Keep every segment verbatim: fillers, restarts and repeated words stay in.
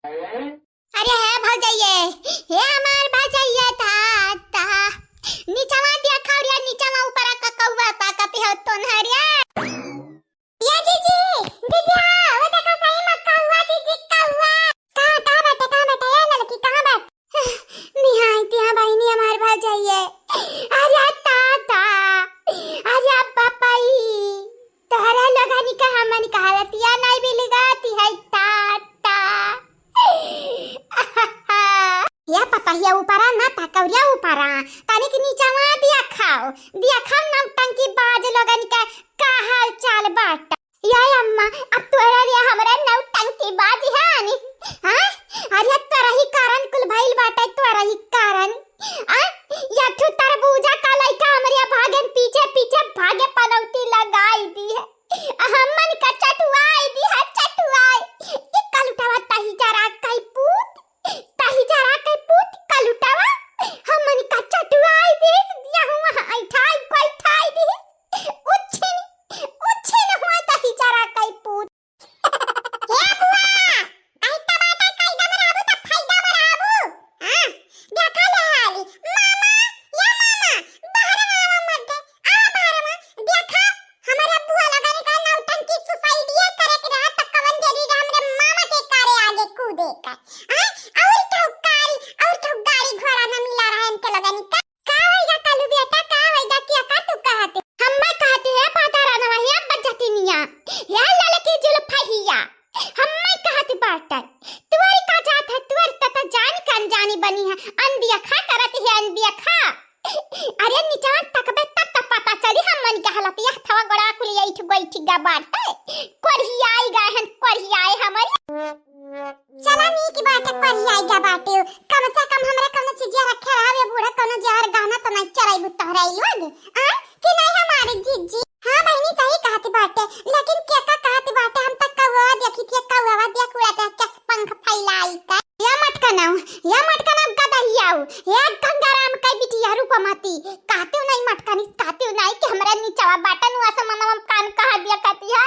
अरे हे भौजइये, हे हमार भौजइये, ता, ता, नीचवा देखा रे, नीचवा ऊपरा का कौआ ताकत हो तोन्हरिया। ये जीजी, जीजी, हाँ, वो देखा सही में कौआ, जीजी, कौआ। कहाँ, कहाँ बाटे, कहाँ बाटे, ये लड़की, कहाँ बाटे? निहाय तिहा बहिनी हमार भौजइये। अरे ताता, अरे पपई, तोहरा लोगनी का हमन का हालतिया नहीं बिलगाती है ताता। या पपहिया ऊपरा ना ताकौरिया ऊपरा, तनिक नीचवा दिया खाओ, दिया खाओ नौटंकी बाज लोगन का का हाल चाल बाटा। या अम्मा, अब तोहरा लिए हमरा नौटंकी बाजी है नी? हाँ? अरे तोरा ही कारण कुल भइल बाटे, तोरा ही कारण। आ? या ठू तरबूजा का लइका हमरे भागन पीछे पीछे भागे पनौती लगाई दी है। हमन का चटुआई दी है, चटुआई। ई कलुटवा तही जरा कई पूत, तही जरा कई पूत कलुटवा। हमन का चटुआई दी है, दिया हुआ ऐठाई कोई ठाई दी है। उच्छिन, उच्छिन हुआ तही जरा कई पूत। हे बुआ, कहीं टमाटर खरीदा में रहबू त फायदा में रहबू। हाँ, देखा ले हाली। मामा, या मामा, बाहर आवा मत दे। आ बाहर में, देखा, हमारे बुआ लगन का नौटंकी सुसाइडिया करे के रहा त कवन जरूरी रहा हमरे मामा के कारे आगे कूदे का। हाँ, और तो कारी, और तो गाड़ी घोड़ा न मिला रहा इनके लगन का। का होइगा कालू बेटा, का होइगा, क्या का तू कहत? हम्मे कहत है, पाता रहना वही, अब बजतिनिया। या ललकी जुल्फहिया। हम्मे कहत बाटन। तुअर का जात है, तुअर तता जान के अनजानी बनी है। अनदिया खा करत है, अनदिया खा। अरे निचान तकबे तब त पता चली हमन के हालत। यह थवा गोड़ा कुल यही ठु बैठी गा बाटे। कोढ़ियाई गए हैं, कोढ़ियाए हमारी। चला नीक बाटे, कोढ़ियाई गा बाटे। कम से कम हमरा कौनो चीजिया रखे रहा, ये बूढ़ा कौनो जहर गहना तो नहीं चराई बुतहराई लोग। आ? कि नहीं हमारे जीजी? हाँ बहिनी, सही कहत बाटे, लेकिन के का कहत बाटे, हम तक कौआ देखी थे, कौआ देख उड़ा थे, कस पंख फैलाई का। या मटकनऊ, या मटकनऊ गदहियाऊ, या गंगाराम के बिटिया रूपमती, कहते नहीं मटकनी, कहते नहीं कि हमरा नीचवा बाटन हुआ से मनवा कान कहा दिया कहती है,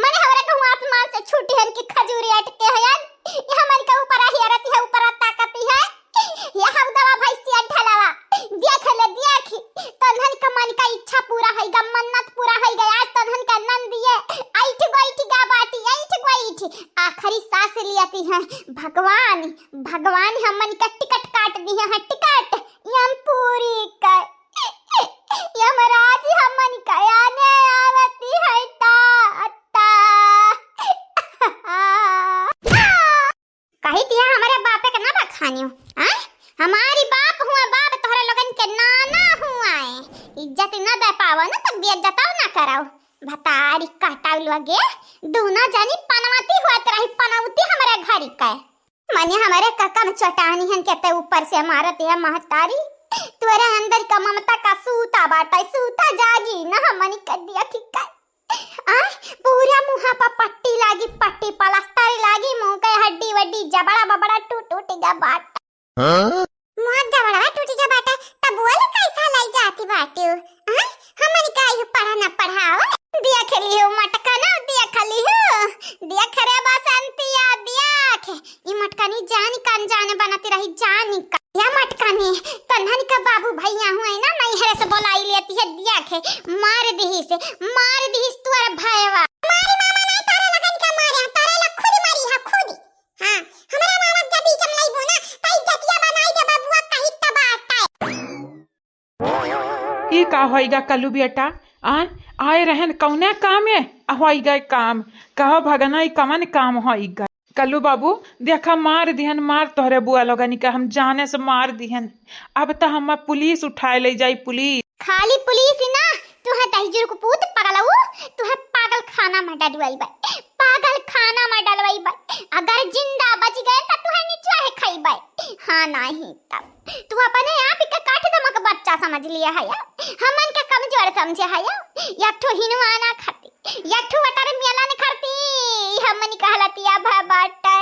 मने हमरा कहूँ आसमान से छूटी हन कि खजूरी अटके हयन, ये हमन के ऊपर हियरती है, ऊपर ताकती है। ये हवदवा भैंसिया ढलवा, देख ले, देख, तन्हन का मन का इच्छा पूरा होइगा, मन्नत पूरा होइगा। आज तन्हन का नंद ये ऐठ गोइठ गा बाटी, ऐठ गोइठ, आखिरी सांस लियती हैं। भगवान, भगवान हमन का टिकट काट दी हैं, टिकट, यम पूरी का, यमराज हमन का आने आवती है ता, ता। कही तिया हमरे बापे के ना बखानियो, आय? हमारी बाप हुआ, बाप तोहरे लोगन के नाना हुआ है। इज्जत ना दे पावो ना, तक बेइज्जतौ ना करो। भतारी काटाउ लगे, दूना जानी पनवती हुआ रही, पनौती हमरे घरी के। मने हमरे ककम चटानी हन के ते ऊपर से मारत है महतारी। तोरे अंदर का ममता का सूता बाटा, सूता जागी ना हमनी के दिया की का। आ, पूरा मुँहा पर पट्टी लागी, पट्टी प्लास्टर लागी, मुँह के हड्डी वड्डी जबड़ा बबड़ा टूट टूट गया बाट। हाँ? मुँह जबड़ा टूट गया बाट, तब बोल कैसा लाई जाती बाटी हो? हाँ? हमन का यू पढ़ा ना पढ़ाओ। देख लियो मटका ना, देख लियो, देख रे बसंतिया, देख। ई मटकनी जानी का अनजाने बनती रही, जानी का। या मटकनी, तन्हन का बाबू भैया हुए ना, नैहरे से बोलाई लेती है, दिया खे, मार दिहिस, मार दिहिस तुअर भयवा। मारी मामा नहीं, तारे लगन का मारे, तारे लग खुद मारी है, खुद। हाँ, हमरा मामा जब बीच में लइबो ना, तई जतिया बनाई दे बबुआ, कही तबाह। ई का होइगा कल्लू बेटा? आ, आए रहन कौने कामे? आ होइगा काम। कहो भगना, ई कवन काम होइगा? कल्लू बाबू, देखा मार दिहन, मार तोहरे बुआ लोगनी का हम जाने से मार दिहन। अब त हम पुलिस उठाए ले जाई, पुलिस। खाली पुलिस ही ना, तुहे दहिजुर को पूत पगलऊ, तुहे पागल खाना में डलवाई बा, पागल खाना में डलवाई बा। अगर जिंदा बच गए त तुहे निचवा है खाई बा। हाँ नहीं तब। तू अपने आप ही के काट दमक बच्चा समझ लिया है या? हमन के कमजोर समझे है या? या ठो हिनवाना खाती, या ठो वटर मेलन खाती, हमन कहलतिया भा बाटे।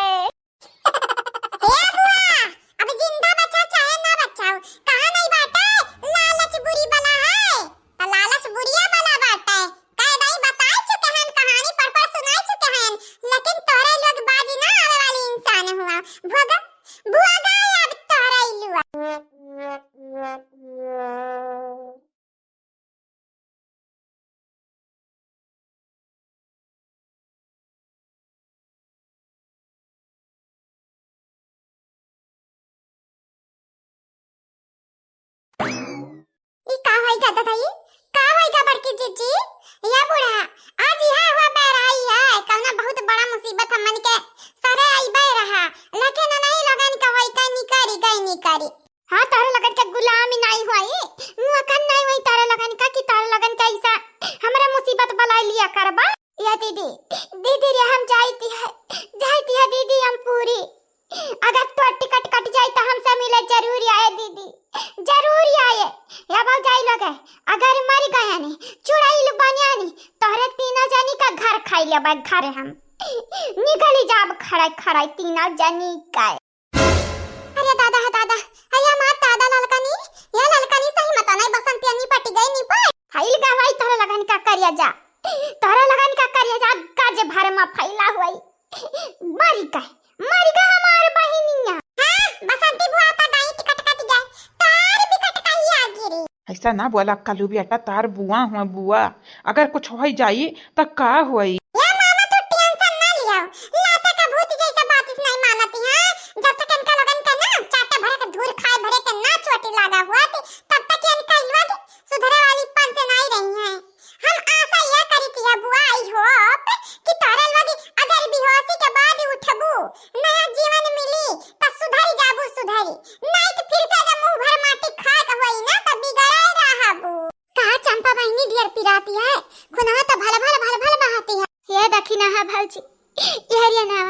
हे बुआ, अब जिंदा बचा चाहे ना बचाओ, कहाँ नहीं बाटे लालच बुरी बला है, तो लालच बुरिया बला बाटे। कह दई बताए चुके हैं, कहानी पढ़ पढ़ सुनाए चुके हैं, लेकिन तोहरे लोग बाजी ना आवे वाली इंसान हुआ। भोगा, भोगा अब तोहरा इलुआ। ई का होई गा दादा ई? का होई गा बड़की जीजी? या बूढ़ा, आज इहा हुआ बैराई है, कौना बहुत बड़ा मुसीबत हमन के सरे आई बैरहा, लेकिन नहीं लगन का होई का निकारी गई निकारी। हाँ, तोहरे लगन के गुलामी नाई होई, मुआ कन नाई होई तोहरे लगन का कि तोहरे लगन के ऐसा हमरा मुसीबत बलाई लिया करबा। या दीदी, दीदी रे, हम जाइती है, जाइती है दीदी, हम पूरी। अगर तोर टिकट कट जाई तो हमसे मिले जरूर आए दीदी, जरूर आए। या भौजाई लोग है, अगर मर गया नी, चुड़ैल बनिया नी, तोहरे तीनों जनी का घर खाई लेबे, घरे हम निकली जाब खड़ाई खड़ाई तीनों जनी का। अरे दादा, हे दादा, अरे हमार दादा ललकनी, ये ललकनी सही मत नहीं बसंती अन्नी पटी गई नी पाए। फैल गवाई तोहरे लगन का करिया जा, तोहरे लगन का करिया जा, गज भर में फैला हुई। मरी गए, मरी गए हमार बहिनिया। हाँ, बसंती बुआ का गाई टिकट कट गए, तार भी कट गई आ गिरी। ऐसा ना बोला कलू बेटा, तार बुआ हुआ बुआ, अगर कुछ हो जाई त का होई? या मामा तू टेंशन ना लिया, लाता का भूत जैसा बात इस नहीं मानती है। जब तक इनका लगन का ना चाटे भरे के धूल खाए भरे के ना चोटी लगा हुआ थी, तब तक इनका इलवा की सुधरे वाली पन से नहीं रही है। हम आशा यह करी थी बुआ, I hope कि तोहरे लोग अगर बेहोशी के बाद उठबू, नया जीवन मिली, त सुधरी जाबू सुधरी, नहीं त फिर से जब मुंह भर माटी खाए के होई ना, त बिगड़ाए रहबू। कहा चंपा बहिनी ढेर पिराती है, खुनवा त भल भल भल भल बहाती है। ये देखी ना है भौजी, ये हरिया ना,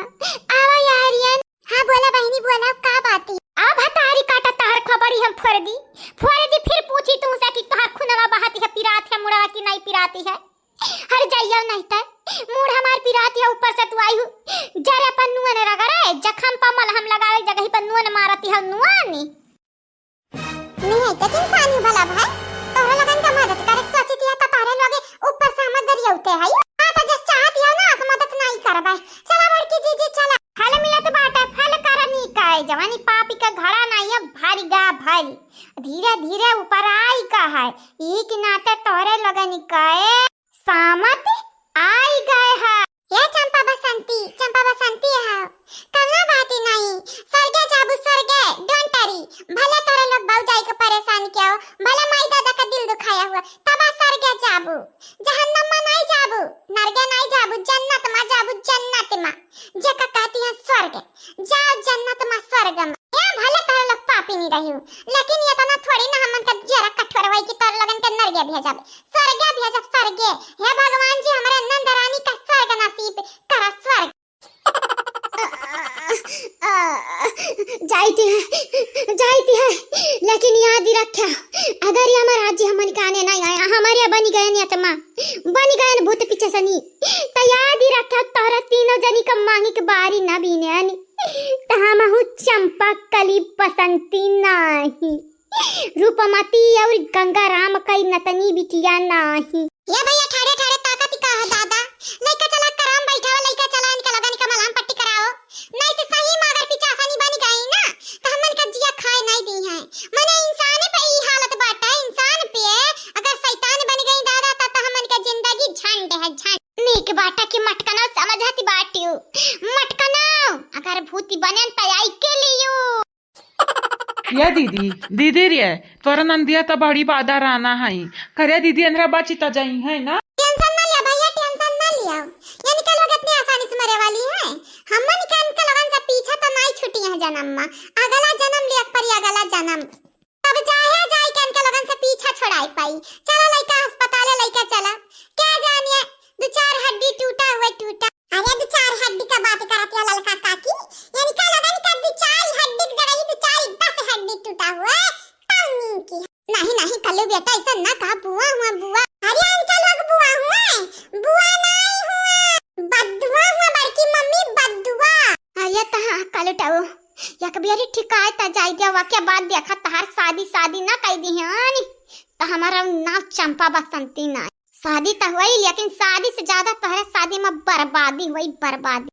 आवा ये हरिया। हाँ बोला बहिनी बोला, का बात है? अब हतारी काटा तहर खबरी हम फोड़ दी, फोड़ दी फिर पूछी तुमसे कि तोहर खुनवा बहाती है, पिरात है मुड़वा की नहीं पिराती है? हर जाइयो नहीं ते, मूड़ हमार पिराती है ऊपर से तू आई हूँ, जरे पर नुअन रगड़े, जखम पर मलहम लगावे जगह पर नुअन मारती है नुआनी। नहीं, तो इंसान ही भला भाई, तोहरे लगन का मदद करे के सोची दिया, तो तोहरे लोगे ऊपर से हमर गरियौते है। हाँ, तो जस चाहत हिया ना, अस मदद नहीं करबे। चला बड़की जीजी, चला। फल मिलत बाटे, फल करनी का है, जवानी पापी का घड़ा नहीं है, भरी गा भरी। धीरे धीरे ऊपर आई का है, यही के नाते तोहरे लगन का है। सामत आई गए है। ए चंपा बसंती, चंपा बसंती है। कवना बात ही नहीं, स्वर्गे जाबू स्वर्गे, don't worry। भले तोरे लोग भौजाई के परेशान किया हो, भले माई दादा का दिल दुखाया हुआ, तबा स्वर्गे जाबू। जहन्नम में नहीं जाबू, नरगे नहीं जाबू, जन्नत में जाबू, जन्नत में। जेका कहती है स्वर्ग, जाओ जन्नत में स्वर्ग में। ए भले तोरे लोग पापी नहीं रही हो, लेकिन ये तना थोड़ी ना हमन का जरा कठोर वही कि तोरे लोगन के नरगे भेजब। स्वर्गे भेजब, स्वर्गे। हे भगवान जी, हमरे नंद रानी का स्वर्ग नसीब करा, स्वर्ग। जाइती है, जाइती है, लेकिन याद ही रख्या, अगर ये हमारा राज्य हमन के आने नहीं आया, हमारे बनी गए आत्मा, बनी गए भूत पिचासनी, तो याद ही रख्या, तोहरा तीनों जनी का मांगी के बारी ना बीने आनी, तो हमहू चंपा कली बसंती नाही। रूपमती और गंगाराम कई नतनी बिटिया नाही। ए भैया, ठाड़े ठाड़े ताकत का है दादा? लइका चला कराम बैठाओ, लइका चला इनका लगा इनका मलहम पट्टी कराओ। नहीं तो सही में अगर पिचासनी बन गई ना, तो हमन का जिया खाए नहीं दी है। मने इंसाने पे ई हालत बाटे, इंसान पे अगर शैतान बन गई दादा, तब तो हमन का जिंदगी झंड है, झंड। नीक बाटा की मटकना समझती बाटियो, मटकना अगर भूती बने तो आई के लियो। ये दीदी, दीदी रे, तोरा नंदिया त बड़ी बादा राना है। करे दीदी, अंदरा बाची त जाई है ना? टेंशन ना लिया भैया, टेंशन ना लिया। ये निकल वक्त इतनी आसानी से मरे वाली है। हमन के इनके लोगन से पीछा तो नहीं छूटी है जन्म में। अगला जन्म लिया परी, अगला जन्म। तब जाया जाए के इनके लोगन से पीछा छोड़ाई पाई। चला लइका अस्पताल लइका चला। क्या जानिए, दो चार हड्डी टूटा हुआ टूटा। अरे दो चार हड्डी का बात करत है ललका काकी, इनका लगन का दो चार हड्डी की जगह दो चार दस हड्डी टूटा हुआ है, तब नीक है। नहीं नहीं कल्लू बेटा, ऐसा ना कहा, बुआ हुआ बुआ। अरे इनका लोग बुआ हुआ है, बुआ नहीं हुआ, बद्दुआ हुआ बड़की मम्मी, बद्दुआ। हाँ, ये तो हाँ, कल्लू टाऊ, एक बेरी ठिकाए त जाई दिया, वाक्य बाद देखा तहार शादी शादी ना कई दी है, तो हमारा नाम चंपा बसंती ना। शादी त हुई, लेकिन शादी से ज्यादा तोहरे शादी में बर्बादी हुई, बर्बादी।